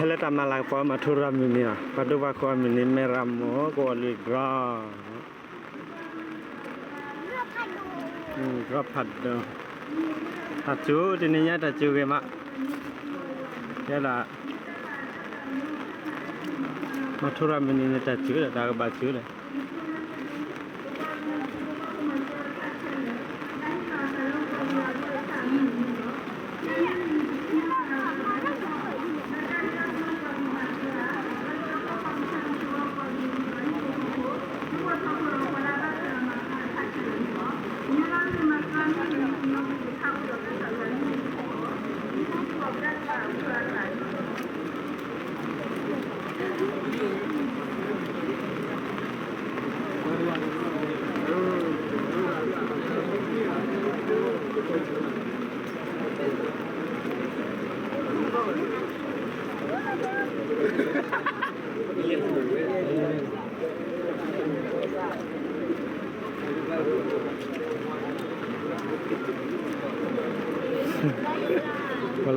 ဟဲလၢတၢ်မၤလၤကပီၤမၤထူရၤမုၢ်နံၤနီၤ, ပှၤဒိပှၤဃိၤမုၢ်နံၤ မ့ၢ်ရၤမိၢ်ကအိၣ်လၢ drone, drone ဖးဒိၣ်, တၢ်စူၤ တနံၤညါတၢ်စူၤဂ့ၤမး, ယဲဒၣ် မၤထူရၤမုၢ်နံၤန့ၣ် တၢ်စူၤဒီး တၢ်ကဘၣ်စူၤဒီး ဂီၤလၢဂီၤလၢ ပသးကညီဖိမုၣ်ကရၢ အကဆၢကဆၢဝါဆူကညီဖိခဲလၢာ်, ဖဲကညီမၤထူရၤမုၢ်နံၤဆၢက့ၤအလီၢ်ပှဲၤဒီး ခံဆံဃီဂီၤ, ခံကထိခံဆံလွံၢ်နံၣ် လါအီကူး ဆံခံသီ, ကညီကလုာ်ခိၣ်နၢ်ခိၣ်နူာ်ဒီး ထံဖိကီၢ်ဖိက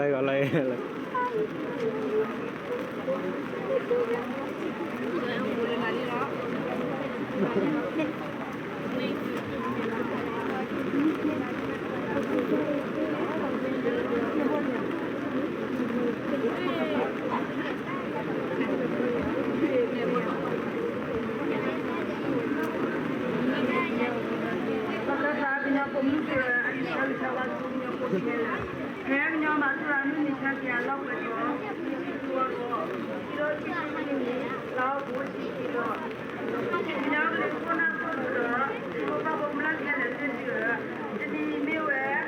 မျၢၢ်ခဲလၢာ်သ့ၣ်သုဧၢ, တနံၤအံၤမ့ၢ်ဝဲ ကညီမၤထူရၤမုၢ်နံၤဆၢက့ၤအလီၢ်ပှဲၤထီၣ်ဝဲ ခံဆံဃီဂီၤန့ၣ်လီၤ. လၢကညီမၤထူရၤမုၢ်နံၤဆၢက့ၤ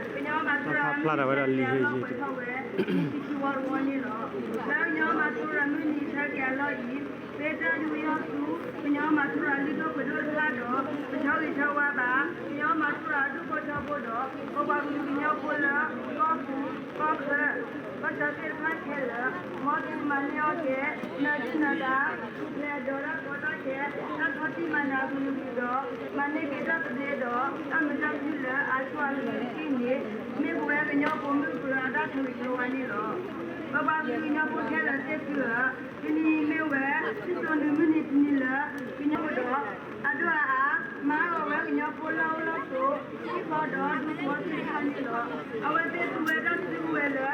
အလီၢ်အံၤ မ့ၢ်တၢ်ယူးယီၣ်ဆူ ကညီမၤထူရၤလုၢ်ဒိၣ်ပှ့ၤဒိၣ်တဖၣ်ဒီး ပဆီဂ့ၤဆီဝါဘၣ် ကညီမၤထူရၤအဒူၣ်ဖိထၢဖိဒီး ပပှၤကလုာ်ကညီဖိလၢ ကီၢ်ပူၤ ကီၢ်ချၢ ကီၢ်ဆၢသ့ၣ်တဖၣ်ခဲလၢာ်, မ်သုကမၤန့ၢ်အီၣ်က့ၤ နၢၤဒုၣ်နၢၤဒါ လဲၤဒီးတၢ်ကီတၢ်ခဲ တၢ်ထီၣ်တံၢ်မၤနးအကလုာ်ကလုာ်ဒီး မၤန့ၢ်က့ၤတၢ်သဘျ့ဒီး တၢ်မုာ်တၢ်ခုလၢအဆိအချ့တက့ၢ်န့ၣ် မ့ၢ်ပဝဲကညီဖိမုၣ်ကရၢအတၢ်ဆိၣ်ဂ့ၤဆိၣ်ဝါန့ၣ်လီၤ. ပပှၤကလုာ်ကညီဖိခဲလၢာ်သ့ၣ်သုဧၢ, တနံၤအံၤမ့ၢ်ဝဲ ထံၣ်စိနံၤမုၢ်နံၤတနံၤလၢ ကညီဖိဒီး အဒိၣ်အအါ မၤအါဂီၤဝဲကညီဖိလၢအအိၣ်လၢခိ ဟံၣ်ဃီဒီးဒူဖိသ့ၣ်တဖၣ်န့ၣ်လီၤ. အဝဲသ့ၣ်သူဝဲဒၣ်စုကဝဲၤလၢ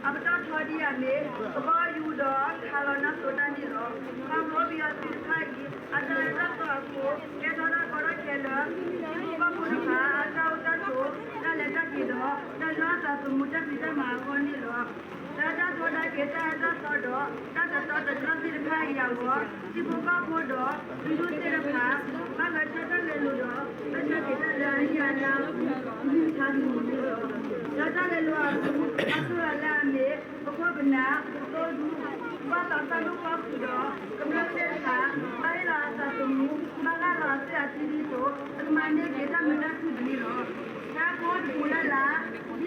အပတီၢ်ထီဒံးအမ့ၢ် ကဘီယူၤဒီးခးလီၤနါစိၤတၢ်န့ၣ်လီၤ. ပှၤကညီပယီၤသုးတဖၣ်အံၤ အတၢ်အဲၣ်တၢ်သီအဃိ ကဲထီၣ်တၢ်ကီတၢ်ခဲလၢ ထံဖိကီၢ်ဖိတဖၣ် အတၢ်အိၣ်တၢ်ဆိး တၢ်လဲၤတၢ်က့ၤဒီး တၢ်လၢအသးသမူတၢ်ဖံးတၢ်မၤအဂီၢ်န့ၣ်လီၤ. လၢတၢ်ထီဒါက့ၤတၢ်အဲၣ်တၢ်သီဒီး တၢ်တတီတတြီၢ်သ့ၣ်တဖၣ်အံၤအဂီၢ် ထံဖိကီၢ်ဖိဒီး သုးဒူၣ်သ့ၣ်တဖၣ် ဘၣ်ဂဲၤဆၢထၢၣ်လဲၤလိၤဒီး ဘၣ်ဆၢက့ၤတၢ်လၢအမ့ၢ်အတၢ် မုၢ်ဆါတမံၤန့ၣ်လီၤ. လၢတၢ်လဲၤလိၤအပူၤ အါထူရၤလၢအမ့ၢ် ပခိၣ်ပနၢ် သိဒူ ပှၤသးစၢ်ဒိၣ်ပှၢ်ဖုးဒီး ကမျၢၢ်သ့ၣ်တဖၣ် ဘၣ်ဟ့ၣ်လီၤအသးသမူ ဘၣ်ဂၢ်လီၤအသွံၣ်အထံဒ်သိး ပကမၤန့ၢ်က့ၤတၢ်မုာ်တၢ်ခုဒ်န့ၣ်လီၤ. တၢ်ဖိတပူၤလၢ်လၢ် ဒ်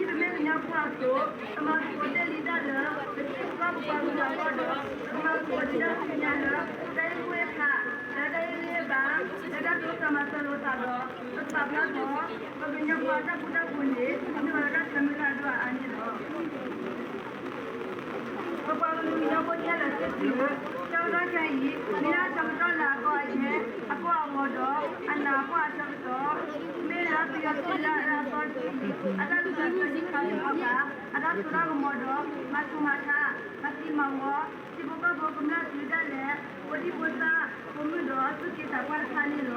ပမ့ၢ်ကညီဖိအသိး ပမၤသကိးတ့ၢ်လံတၢ်လၢ ပစံးပကီၢ်ပပှၤကလုာ်အဂီၢ်ဒီး ပကမၤသကိးဒံးတၢ်ဆူညါလၢ တၢ်ဟ့ၣ်ကူၣ်ဟ့ၣ်ဖး လၢတၢ်ဟ့ၣ်ဂံၢ်ဟ့ၣ်ဘါ လၢတၢ်တိစၢၤမၤစၢၤလိာ်သးဒီး ပပာ်ဖျါထီၣ် ပကညီဖိအတၢ်ဃူတၢ်ဖိးန့ၣ် မ့ၢ်ဝဲဒၣ်တၢ်ဆၢမုၢ်လၢ်အဒိၣ်အအါန့ၣ်လီၤ. ပပှၤကလုာ်ကညီဖိခဲလၢာ်သ့ၣ်သုဧၢ, ဆၢကတီၢ်ခဲအံၤ မ့ၢ်ဒၣ်ဆၢကတီၢ်လၢအကီအခဲ အကီအဂီၤဒီး အနးအဖှၢ်အဆၢကတီၢ်, မ့ၢ်လၢပယီၤသုးလၢအအၢအသီတဖုအံၤ အတၢ်ဒုးတၢ်ယၤတခါလၢၤဘၣ်, အတၢ်စိတၢ်ကမီၤဒီး မၤဆူးမၤဆါ မၤသံမၤဝီ ထံဖိကီၢ်ဖိကမျၢၢ်အစုဒၣ်လဲာ် ဖိဒံဖိသၣ် ဖိမုၣ်ဒီးသူၣ်က့သးပှၢ်တဖၣ်န့ၣ်လီၤ. လၢ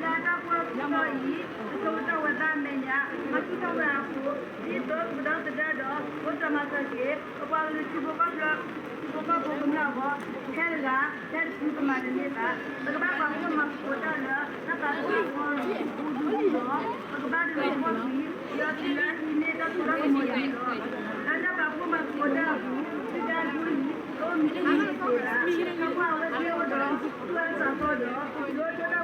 အတၢ်ကွၢ်ကစီၣ်အံၤ ပဆိကတၢၢ်ဝဲသးအမဲာ်ညါ မၤဆူၣ်ထီၣ်ဝဲအဃိ ဒ်သိးပကဒီသဒၢဒီး အိၣ်စၢၤမၤစၢၤက့ၤ ပပှၤကလုာ်ထံဖိကီၢ်ဖိ ထံဖိကီၢ်ဖိကမျၢၢ်အဂီၢ် ထဲတဂၤ ထဲတစုကမၤတန့ၢ်ဘၣ်. ပကဘၣ်ပာ်ဖှိၣ်မၤသကိးတၢ်လၢ တၢ်သးသမူအဂီၢ် ပူၤဒူၣ်ဒီး ပကဘၣ်ဒုးလီၤပှီၢ်ကွံာ် ပယီၤသုးလၢအဟံးန့ၢ်တၢ်စိတၢ်ကမီၤအံၤန့ၣ်လီၤ. လၢတၢ်ပာ်ဖှိၣ်မၤသကိးတၢ်အပူၤ သုတၢ်ဒိအံၤ တအိၣ်မံၤတမံၤတက့ၢ်ဘၣ်. ခီဖျိအဝဲသ့ၣ်အိၣ်ဒီး သူၣ်အၢသးသီဒီး ဒိၣ်ထီၣ်တၢ်ဂီၤဆူ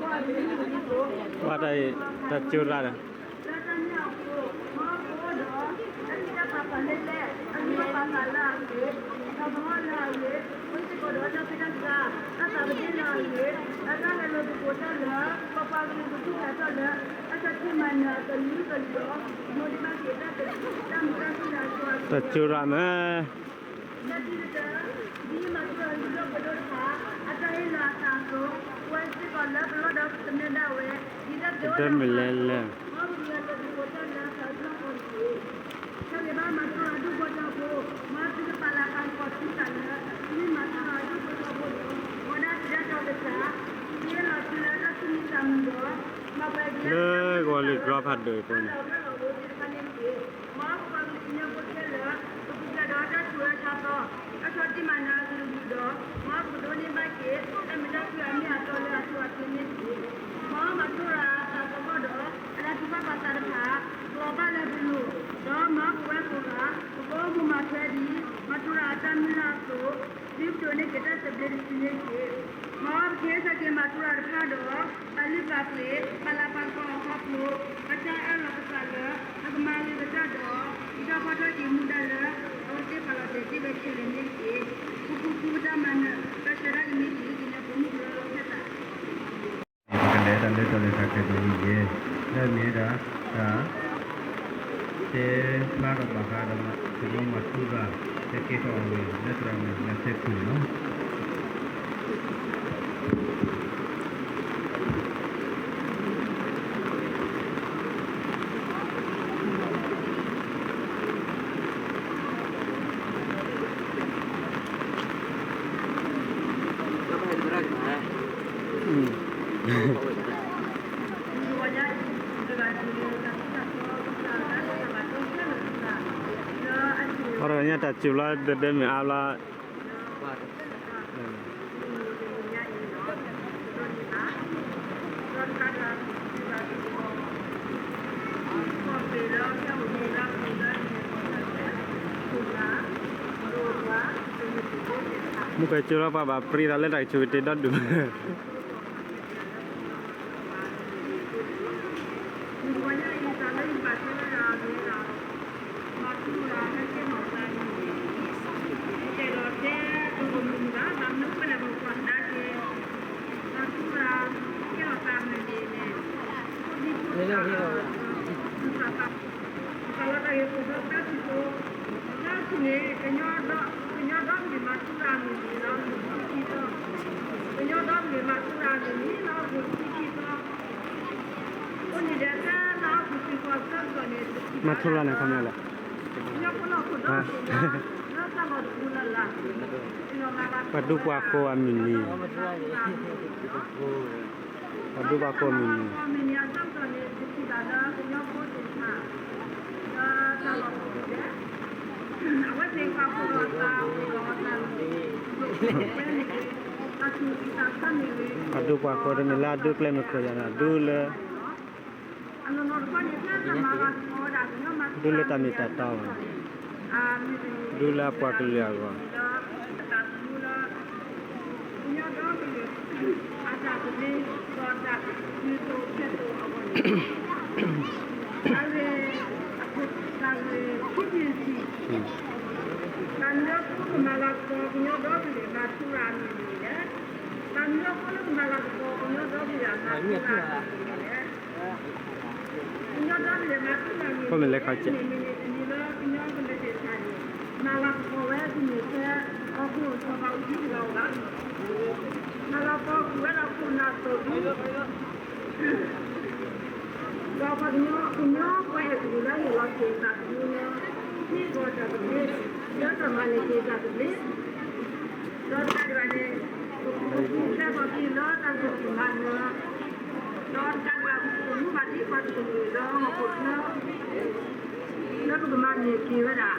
ဂီၤခီအဂ့ၢ်အကျိၤ တၢ်စူၤရၣ်လၢ လၢတၢ်န့ၣ်အဃိ မ်အဖိဒီး တၢ်ထံၣ်တၢ်ပာ်သးလဲၣ်လဲၣ် တၢ်ထံၣ်တၢ်ပာ်သးလၢအဂ့ၤ တၢ်သဟီၣ်လၢအဂ့ၤ အိၣ်စ့ၢ်ကီးဒီးတၢ်ဖံးတၢ်မၤ တၢ်သးကဒ့ၣ်လၢအဂ့ၤ လၢတၢ်လဲၤလိာ်သကိးတၢ်လၢ ပပှၤကလုာ်ကထူၣ်ဖျဲးထီၣ်လၢ တၢ်ဆၢထံၣ်မၤနၢၤအကလုာ်ကလုာ်ဒီး ဒိးန့ၢ်ဘၣ်က့ၤတၢ်မုာ်တၢ်ခုၣ်လၢအကီအဂီၢ် တၢ်စူၤရၣ်မး တၢ်ထံၣ်တၢ် သးအသိး, ပဝဲစ့ၢ်ကီးလၢပလီၢ်ဒီးကမျၢၢ်ဒၣ်ဝဲ, ဒ်တၢ်ဒုးအိၣ်ဒီးပှၤအသိး, မ်ပကလဲၤလၢပကအိၣ်တၢ်လၢအသးအဖီခိၣ်တက့ၢ်. ဆၢဂ့ၤဘၣ်မၤထူရၤဒူၣ်ဖိထၢဖိ, မ်သုကပာ်လၤပာ်ကပီၤသုသးလၢ သုမ့ၢ်မၤထူရၤဒူၣ်ဖိထၢဖိဒီး ဝဲဒၣ်သုတၢ်တီကစၢ်, သုဟ့ၣ်လီၤသုလၢတၢ်သူၣ်မံသးမုာ်ဒီး မၤပှဲၤက့ၤလၢကလံၤကျိာ်ဖးဒိၣ်အဃိန့ၣ် တၢ်လီၢ်သ့ၣ်တဖၣ်န့ၣ်တက့ၢ်. မ်ပပှၤကလုာ်ကညီဖိခဲလၢာ် ပကပှဲၤဒီးတၢ်ဆူးတၢ်ဆါသီ, တၢ်ဆီၣ်တံၢ်မၤနၢၤအကလုာ်ကလုာ်ဒီး မ်ပကဒိးန့ၢ်ဘၣ်က့ၤ တၢ်မုာ်တၢ်ခုၣ်အမ့ၢ်အတီလၢအဆိအချ့န့ၣ်တက့ၢ်. မ်မၤထူရၤအသးသပှၢ်ဒီး အတၢ်ထုကဖၣ်ပာ်သးတဖၣ် လီၤဘၣ်လၢပလိၤ, ဒီးမ်ပဝဲကိးဂၤ ပကအိၣ်မူမၤထွဲဒ် မၤထူရၤအတၢ်မုၢ်လၢ်အသိး, ဒ်ပဒိးန့ၢ်က့ၤတၢ်သဘျ့တစုန့ၣ်တက့ၢ်. မ်ပကဟ့ၣ်ဆၢက့ၤမၤထူရၤတဖၣ်ဒီး ပာ်လုၢ်ပာ်ပှ့ၤ, ပာ်လၤပာ်ကပီၤအဖီခိၣ်, ပတၢ်အၢၣ်လီၤပသးလၢ ပကမၤဂ့ၤပတၢ်ဒီး ပတၢ်ဖီၣ်ထီၣ်က့ၤမူဒါလၢ အဝဲသ့ၣ်ပာ်လီၤတဲာ်တ့ၢ်ဝဲခဲလၢာ်န့ၣ်တက့ၢ်. ပဃုထံၣ်ပတၢ်မၤနၢၤ တၢ်ဆှၢတၢ်အံၤန့ၣ်တက့ၢ် ကညီဖိမုၣ်ဖိလၢလီၤဖဲသး ပကလဲၤတၢ်လၢတၢ်လဲၤတၢ်ကဲၤပူၤအံၤယဲၢ်, လၢအမ့ၢ်ဝဲဒၣ် တၢ် တဲဖျါထီၣ်ဘၣ်ဃးဒီး ကညီမၤထူရၤ ဟဲကဲထီၣ်အဂ့ၢ် လၢသရၣ်မုၣ်လၢစဲခိၣ်န့ၣ်လီၤ. အီၤဒီးညါတၢ်စူၤလီၤ တဒဲမုၢ်အါဘျီ မုၢ်ကစူၤလီၤ ပှၤဘၣ်ပြံသးလၢတၢ်ကဆိၣ်ကတ့ၤဒီဒူၣ် မၤထူရၤန့ၣ် ခီပညီလဲၣ်, ပှၤဒူပှၤဃိၤအမုၢ်နံၤ, ပှၤဒူပှၤဃိၤအမုၢ်နံၤ, ပှၤဒူပှၤဃိၤတမ့ၢ်လၢအဒူကျဲမုၢ်ခိၣ်ယၤန့ၣ် ဒူလၢ ဒူလၢတၢ်မ့ၢ်တၢ်တီဘၣ်, ဒူလၢအပှၤကလုာ်အဂီၢ်, ပမ့ၢ်လဲၤခီကဲး ဒီးပှၤကညီ ကညီပှၤအဲၣ်ကလုာ်လၢဟ့ၣ်လီၤက့ၤသးသမူလၢ ဟံၣ်ဃီတၢ်သဘျ့, လၢတၢ်မၤန့ၢ်က့ၤတၢ်သဘျ့, ဒီးတကးဒံးဘၣ်န့ၣ် ပကဃုထၢထီၣ်က့ၤလၢတၢ်ဂ့ၢ်ကီၢ်မၤနၢၤ, ဒီးတကးဒံးဘၣ် ပကမူဘၣ်ဒ်ပှၤတကလုာ်လၢဟီၣ်ခိၣ်ချၢ လၢပကမၤန့ၢ်က့ၤဝဲဒၣ်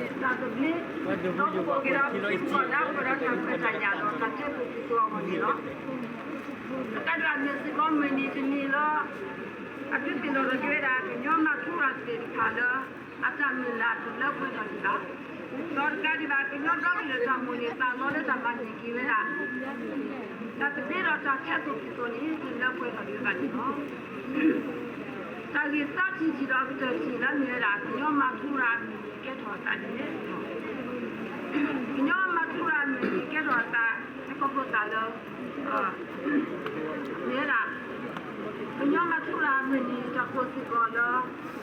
တၢ်သဘျ့, ဒီးပကအိၣ်က့ၤဒီးပထံပကီၢ်လၢအပှဲၤဒီးတၢ်ခွဲးတၢ်ယာ်ဒီးတၢ်တဲပူၤစ့ၢ်ကီးအဂီၢ်န့ၣ်လီၤ. တကးဒံးဘၣ်မ့ၢ်စ့ၢ်ကီးမုၢ်နံၤတနံၤလၢ အဒုးသ့ၣ်နီၣ်ထီၣ်က့ၤဝဲဒၣ် ကညီမၤထူရၤသ့ၣ်တဖၣ်လၢ အတၢ်မုၢ်လၢ်တလၢပှဲၤထီၣ်ဒံးဘၣ်, ဒီးတကးဒံးဘၣ် ကညီဒီကလုာ်တၢ်မိၣ်န့ၢ်သးလီလၢတၢ်မၤန့ၢ်က့ၤဝဲဒၣ် တၢ်သဘျ့ဒီးတၢ်ခဲသိးကသိးန့ၣ် တလၢပှဲၤထီၣ်ဒံးဘၣ်န့ၣ်လီၤ. တၢ်ဂ့ၢ်သၢထံၣ်တထံၣ်ဒီးကတၢၢ်တထံၣ်လၢမ့ၢ်ဝဲဒၣ် ကညီမၤထူရၤအမုၢ်နံၤကဲထီၣ်အသးန့ၣ်, ကညီမၤထူရၤအမုၢ်နံၤကဲထီၣ်အသး ခီဖျိသးလၢ မ့ၢ်ဝဲဒၣ် ကညီမၤထူရၤအမုၢ်နံၤ တၢ်ကိးစ့ၢ်ကီးလၢ ကညီ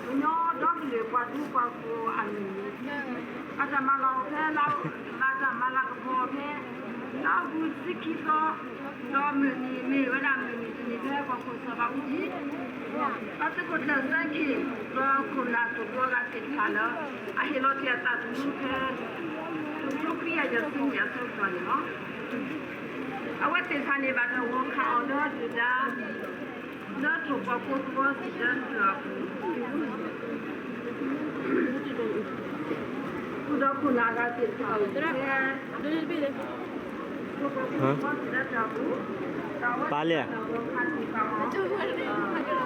ဒီကလုာ်ပှၤဒူပှၤဃိၤအမုၢ်နံၤ, ဘၣ်တၢ်မၤလၤကပီၤဖဲလၢ, ဘၣ်တၢ်မၤလၤကပီၤဖဲ နီၢ်ပူၤတဆံခံသီ ဒီးမုၢ်နံၤမ့ၢ်ဝဲဒၣ်မုၢ်နံၤတနံၤဖဲပှၤခိၣ်စီၤဘးအူကၠံ ဒီးသုးခိၣ်ကျၢၢ်စဲခ့ၣ် ဒီးခိၣ်နၢ်သကိးဘီဂၤသ့ၣ်တဖၣ်လၢ အဟ့ၣ်လီၤက့ၤအသးသမူဖဲ တကထိခွံကယၤယဲၢ်ဆံနံၣ်အဆၢကတီၢ်န့ၣ်လီၤ. အဝဲသ့ၣ်တဖၣ်န့ၣ် ဘၣ်တၢ်ဂီၤခးအီၤလၢဒုၣ်ဒါ လၢထိၣ်ဖီဖိသဝီတဖျၢၣ်အပူၤ ဃုာ်ဒီးခိၣ်နၢ်အဂၤသ့ၣ်တဖၣ်အ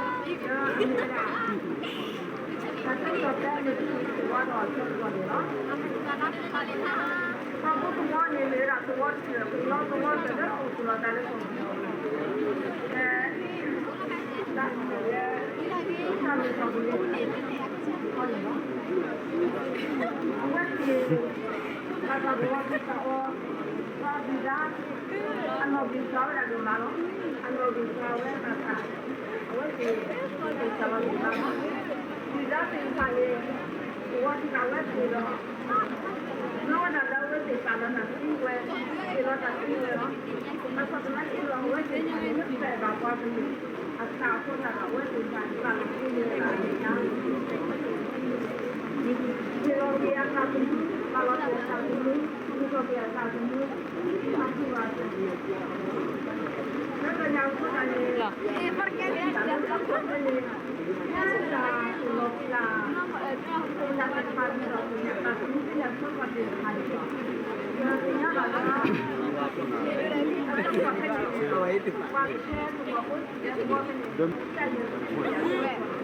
အိၣ်ဖဲ ထိၣ်ဖီဖိသဝီတဖျၢၣ်အပူၤ ပာ်လံဧါ တၢ်ဂီၤခးသ့ၣ်တဖၣ်အီၤ လၢအမ့ၢ်ဝဲဒၣ် တၢ်ဆၢကတီၢ်ဖဲမုၢ်တနံၤသဝီဒီးအဆၢကတီၢ်န့ၣ်လီၤ. ထိၣ်ဖီဖိသဝီန့ၣ်မ့ၢ်ဝဲဒၣ်သဝီတဖျၢၣ် ကညီသဝီတဖျၢၣ်လၢအိၣ်သူၣ်လီၤသးလၢကီၢ်ပယီၤ ဖဲ တၢ်မ့ၢ်ဝဲ တၢ်မ့ၢ်ကီၢ်ပယီၤန့ၣ်လီၤ. အဝဲသ့ၣ် ဘၣ်တၢ်ဂီၤခးသ့ၣ်တဖၣ်အီၤ ဒီးဒုၣ်ဒါ အနီၣ်ဂံၢ်စှၤဝဲဒၣ်ဒိၣ်မးလီၤ. အနီၣ်ဂံၢ်စှၤဝဲဘၣ်ဆၣ် အဝဲသ့ၣ် ဒုၣ်ဒါသ့ၣ်တဖၣ်န့ၣ် သဝီတဖျၢၣ်အဝဲသ့ၣ်ဒီး မ့ၢ်ဝဲဒၣ်လၢအဝဲသ့ၣ်ပာ်လီၤတၢ်သံဝဲ ဟ့ၣ်လီၤတၢ်သံဝဲလီၤ. ဘၣ်ဆၣ်သ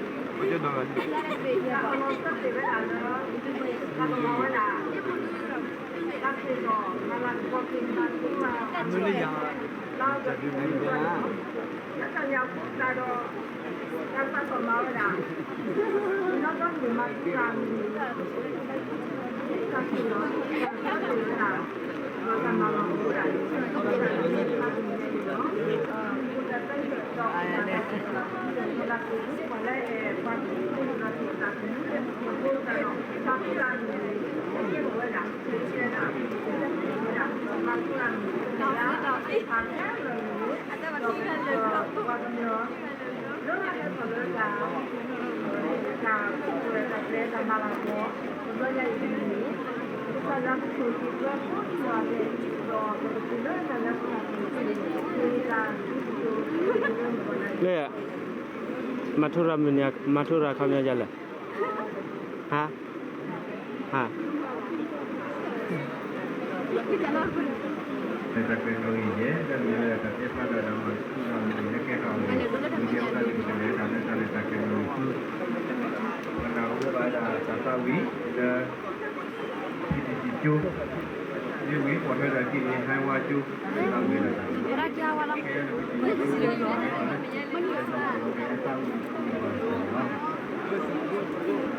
နာ်က့ဒီး အဝဲသ့ၣ်တဖၣ်န့ၣ် မ့ၢ်ပာ်ဘၣ်ပှၤကလုာ်အသးအဃိသတးဒီး အဝဲသ့ၣ်တဖၣ်န့ၣ် ပာ်လီၤသံဝဲဒၣ်အမဲာ်ညါ ဟ့ၣ်လီၤက့ၤအသးသမူ ပာ်လီၤက့ၤအသးသမူ ဟ့ၣ်လီၤက့ၤအသးသမူ မၤထူရၤအသး လၢတၢ်ညါအဃိသတးန့ၣ် တၢ်လၢတၢ်ဖီၣ်န့ၣ် တၢ်လၢတၢ်လီၤပျံၤ တၢ်သ့ၣ်တဖၣ်ဒီး တၢ်သမူသ့ၣ်ညါဆိကမိၣ်သ့ၣ်တဖၣ်န့ၣ် ပသ့ၣ်ညါဘၣ်လၢ အလၢပှၤဖဲန့ၣ် ပှၤကဲသကိးဖိသ့ၣ်တဖၣ်န့ၣ် တၢ်အီၣ်လီၤသ့ၣ်ဝဲဒၣ်လၢ တၢ်သ့ၣ်ဒီး မၤလၤကပီၤက့ၤမၤသံဝဲ လၢအဂီၢ်န့ၣ် လၢတၢ်ညါအဃိသတးဒီး တၢ်စးထီၣ်မၤဝဲဒၣ် ဒီးတၢ်မၤလီၤကပီၤဝဲဒၣ် လၢ မၤထူရၤမုၢ်နံၤ မၤထူရၤခီပညီဒ်လဲၣ်, ဟါ, ဟါ. တၢ်ကဲထီၣ်ဂ့ၤယဲၢ် တၢ်မ့ၢ်ဝဲဒၣ်တၢ်တဲဖျါဒၣ်ဒီး မၤထူရၤမုၢ်နံၤလၢကဲထီၣ်အဂီၢ် ဒ်ပသးဒ်ပကလဲၤတၢ်လၢတၢ်လဲၤတၢ်ကဲထီၣ်ဂ့ၤ ပနၢ်ဟူဘၣ်ဝဲဒၣ်တၢ်သးဝံၣ်လၢ ဖံတံၣ်စံၣ်ကၠိ, မ့ၢ်ဝံၤပိာ်ထွဲဒီးက့ၤန့ၣ် ဟဲဝါကၠိ, သးဝံၣ်လၢတၢ် သးဝံၣ်